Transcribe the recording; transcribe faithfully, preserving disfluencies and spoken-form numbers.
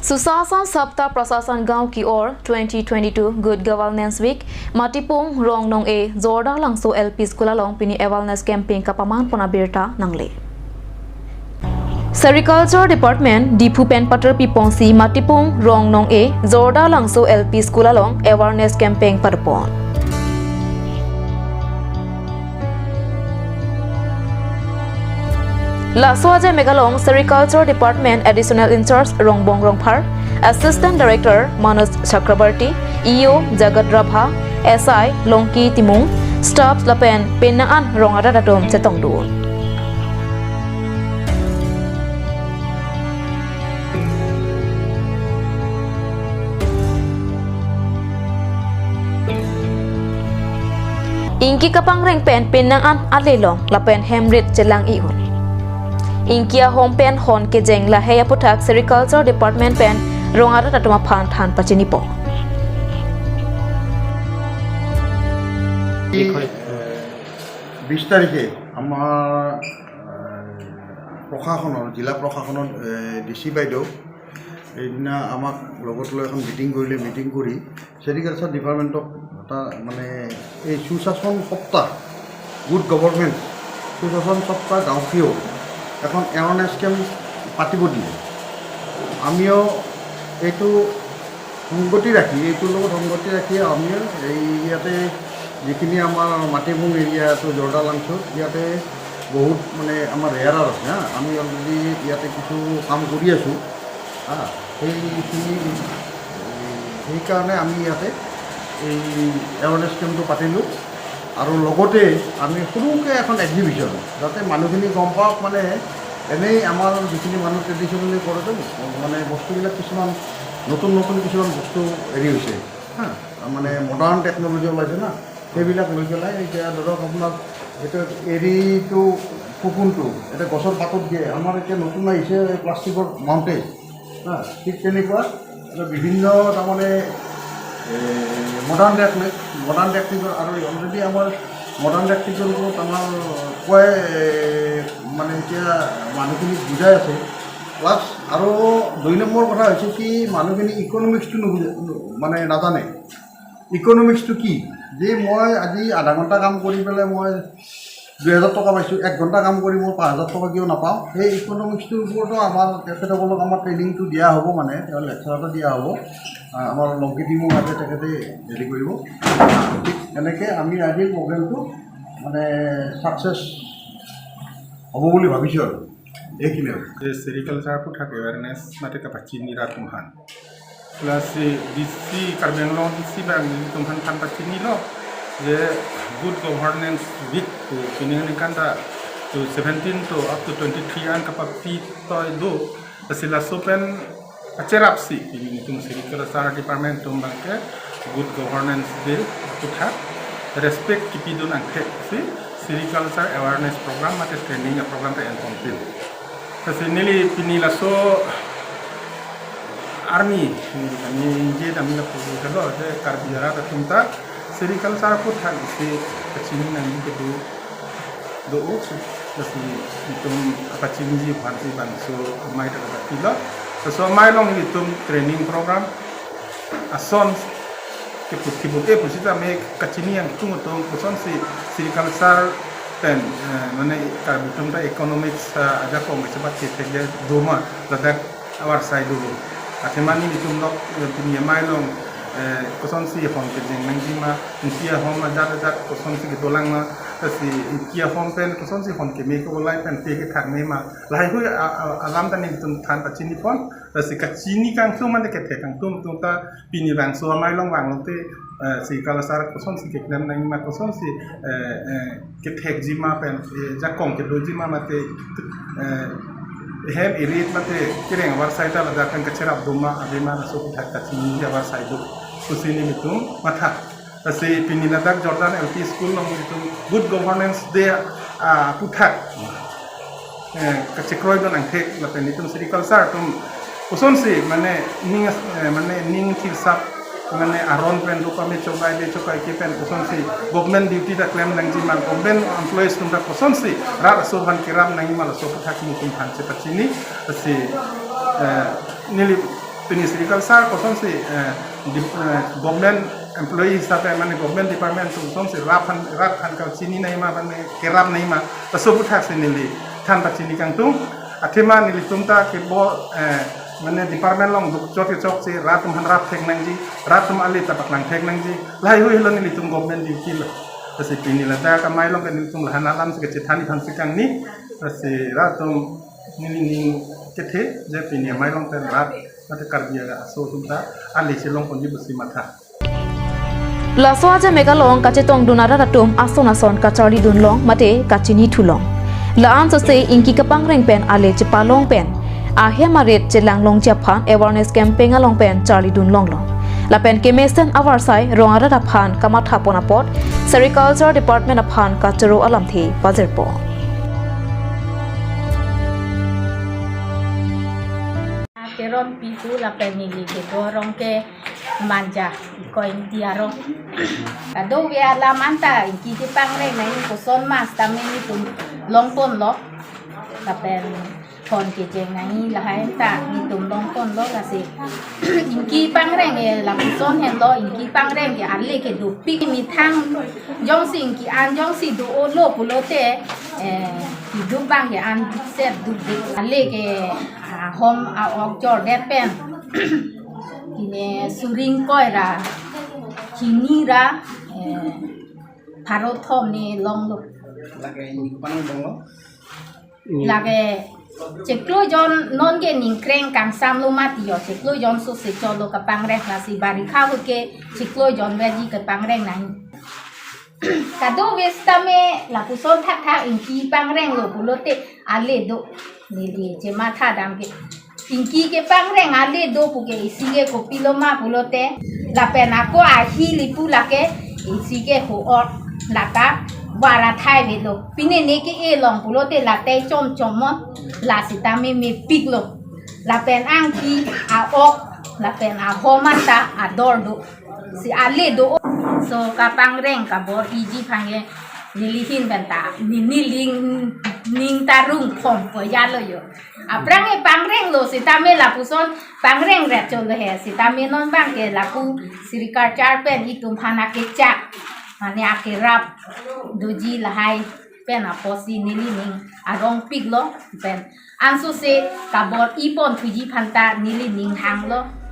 Sushasan Saptah Prashasan Gaon Ki Or twenty twenty-two Good Governance Week Matipung Rong Nong-e Jorda Langso L P School along pini awareness campaign kapaman pon abirta nangle. Sericulture Department Diphu pen paterpi ponsi Matipung Rong Nong-e Jorda Langso L P School along awareness campaign padopon. Laso ajai mek along Sericulture Department Additional In-charge Rongbong Rongphar, Assistant Director Manoj Chakraborty, E O Jagat Rabha, S I Longki Timung, staffs lapen penang an rong arat atum chetongdun. Ingki kapangreng pen penang an ale long lapen hem rit chelang-i un. Ingki ahom pen hon kejeng lahei aputhak Sericulture Department pen rong arat atum aphan than pachinipon. এই, এ, বিশ তাৰিখে আমাৰ, এ, প্ৰশাসনৰ, জিলা প্ৰশাসনৰ, এ, D C বাইদেউ সেইদিনা আমাক লগত লৈ এখন মিটিং কৰিলে। মিটিং কৰি ছেৰিকালচাৰ ডিপাৰ্টমেণ্টক এটা, মানে, এই সুশাসন সপ্তাহ, গুড গভৰ্ণমেণ্ট, সুশাসন সপ্তাহ গাঁও কি অৰ এখন এৱাৰনেছ কেম্প পাতিব দিয়ে। আমিও এইটো সংগতি ৰাখি, এইটোৰ লগত সংগতি ৰাখি আমি এই ইয়াতে যিখিনি আমাৰ মাটিভোং এৰিয়া আছে, জৰ্দা লাংচত ইয়াতে বহুত, মানে, আমাৰ ৰেয়াৰ আছে, হা। আমি অলৰেডি ইয়াতে কিছু কাম কৰি আছোঁ, হা। সেই, সেই, সেইকাৰণে আমি ইয়াতে এই এৱাৰনেছ কেম্পটো পাতিলোঁ। আৰু লগতে আমি সৰুকৈ এখন এক্সিবিশ্যন, যাতে মানুহখিনি গম পাওক, মানে, এনেই আমাৰ যিখিনি মানুহ ট্ৰেডিশ্যনেলি কৰেতো, মানে, বস্তুবিলাক কিছুমান নতুন নতুন কিছুমান বস্তু হেৰি হৈছে, হা, মানে, মডাৰ্ণ টেকন'লজি ওলাইছে না, সেইবিলাক লৈ পেলাই এতিয়া ধৰক আপোনাৰ এইটো এৰীটো, কুকুনটো, এতিয়া গছৰ পাতত দিয়ে। আমাৰ এতিয়া নতুন আহিছে এই প্লাষ্টিকৰ মাউণ্টেন, হা, ঠিক তেনেকুৱা এটা বিভিন্ন, তাৰমানে, এ, মডাৰ্ণ টেকনিক, মডাৰ্ণ টেকনিকৰ, আৰু অলৰেডি আমাৰ মডাৰ্ণ টেকনিকৰ ওপৰত আমাৰ কয়, এ, মানে, এতিয়া মানুহখিনিক বুজাই আছে। প্লাছ আৰু দুই নম্বৰ কথা হৈছে কি, মানুহখিনি ইকনমিক্সটো নুবুজে, মানে, নাজানে। ইকনমিক্সটো কি? যে মই আজি আধা ঘণ্টা কাম কৰি পেলাই মই দুই হাজাৰ টকা পাইছোঁ, এক ঘণ্টা কাম কৰি মই পাঁচ হাজাৰ টকা কিয় নাপাওঁ? সেই ইকনমিক্সটোৰ ওপৰতো আমাৰ তেখেতসকলক আমাৰ ট্ৰেইনিংটো দিয়া হ'ব, মানে, তেওঁ লেকচাৰ এটা দিয়া হ'ব। আ, আমাৰ লংকি টিমো আছে, তেখেতে হেৰি কৰিব। ঠিক এনেকৈ আমি আজিৰ প্ৰগ্ৰেমটো, মানে, ছাকচেছ হ'ব বুলি ভাবিছোঁ আৰু। এইখিনিয়ে আৰু। Sericulture aputhak awareness mate kapachini rat atum aphan. Plus, eh, D C, Karbi Anglong D C abang nelitum aphan than pachinilo, je Good Governance Week pu pini aningkan ta, to seventeen to up to twenty-three an kapapitoi do, lasi laso pen kacherapsi pini nelitum Sericulture Department atum abangke Good Governance Day aputhak respect kipidun angthek si Sericulture Awareness Program mate training a-program ta enponpin. Lasi neli pini laso arni, neli kami inje dam lapu kado, je Karbi arat atum ta sericulture aputhak isi kachini nangji kedo do-o, lasi itum kachiniji aphansi bangso amei ta kapilo. Laso amei along itum training program ason keputhi buk e pusi ta me kachini yang tung tung kosonsi sericulture pen, eh, mane Karbi atum ta economics, eh, ajakong kechebat kethek doma ladak avarsai do. Athema nelitum lok, eh, pini amei along, eh, kosonsi hon kejeng nangjima, ingki ahom ajat ajat kosonsi kedolang ma, lasi ingki ahom pen kosonsi hon keme kebolai pen pe kethak me ma, lahai hui a, a, alam ta nelitum than pachinipon. Lasi kachini kangtung mane kethek kangtung tung ta pini bangso amei along vanglote, eh, sericulture kosonsi keklem nangjima, kosonsi, eh, eh, kethekjima pen, eh, jakong kedojima mate, eh, hem irit mate kereng avarsai ta ladak pen kacherap doma ave ma laso aputhak kachini avarsai do pusi nelitum matha. Lasi pini ladak Jordan L P School along itum Good Governance Day, ah, aputhak, eh, kachekroi dun angthek lapen itum sericulture atum kosonsi mane ning, eh, mane ning thirsap, mane aron pen rupa me chokai de chokai ke pen kosonsi government duty ta klem nangjima, government employees atum ta kosonsi rat aso aphan kerap nangjima laso aputhak nelitum aphan chepachini. Lasi, eh, neli Pini sericulture kosonsi, eh, di, eh, government employee hisabe mane government department atum kosonsi rat aphan, rat aphan kachini nangji ma mane kerap nangji ma, laso aputhak si neliphan ta chini kangtung. Athema nelitum ta kebo, eh, mane department along dukchot kechok si rat atum aphan rap thek nangji, rat atum ale ta paklang thek nangji, lahai hui lo nelitum government duty lo. Lasi pini ladak amei along ke nelitum lahan alam si kachethan aphan si kangni, lasi rat atum neli ning kethe je pini amei along pen rat mate Karbi aso atum ta ale chelong ponji pusi matha. Laso ajat mega along kachetongdun arat atum ason ason kacharlidun long mate kachini thu long. La-an sose ingki kepangreng pen ale chepalong pen ahem arit chelang longji aphan awareness campaign along pen charlidun longlo. Lapen kemesen avarsai rong arat aphan kamathapon apot Sericulture Department aphan kachoro alamthe pajirpo. Teron Pitu lapen neli kedo arong ke Manja, Ikoi Ingti arong. Kadokave alam anta ingki kepangreng nangji koson ma sitame nelitum longponlo. Lapen phone kejeng nangji lahai anta nelitum longponlo, lasi ingki pangreng ke lapuson henlo, ingki pangreng ke ale ke dopik, methang jongsi ingki an jongsi do-olo pulote, eh, kedo abang ke an set dopik. Ale ke, ah, ahom a-ok jordet pen kine suri ingkoi ra hini ra, eh, pharo thom ne longlo. Lake ingki kepangreng longlo. Hmm. Lake chiklo jon non ke ningkreng kangsamlo mati yo, chiklo jon sose cholo kepangreng, lasi barikha ahut ke chiklo jon veji kepangreng nangji. Kadokave sitame lapuson thakthak ingki pangrenglo pulote ale do, neli chematha dam ke. Ingki kepangreng ale do pu ke isi ke kopilo ma pulote, lapen ako ahi lipu lake isi ke ho-or lata bara thai velo. Pine ne ke-e long pulote la tei chom chom mon, la sitame mepiklo. Lapen angki a-ok lapen ahom anta ador do. Si ale do. So kepangreng kabor-iji aphan ke neli ahin pen ta, ne, neli ning ta rung khom ko ya lo yo. Aphrang ke pangrenglo sitame lapuson pangreng ret cholo he, sitame non abang ke lapu sericulture pen itum aphan akechak mane akerap doji lahai pen apotsi neli ning arong piklo pen ansose kabor-i pon thuji aphan ta neli ning hanglo.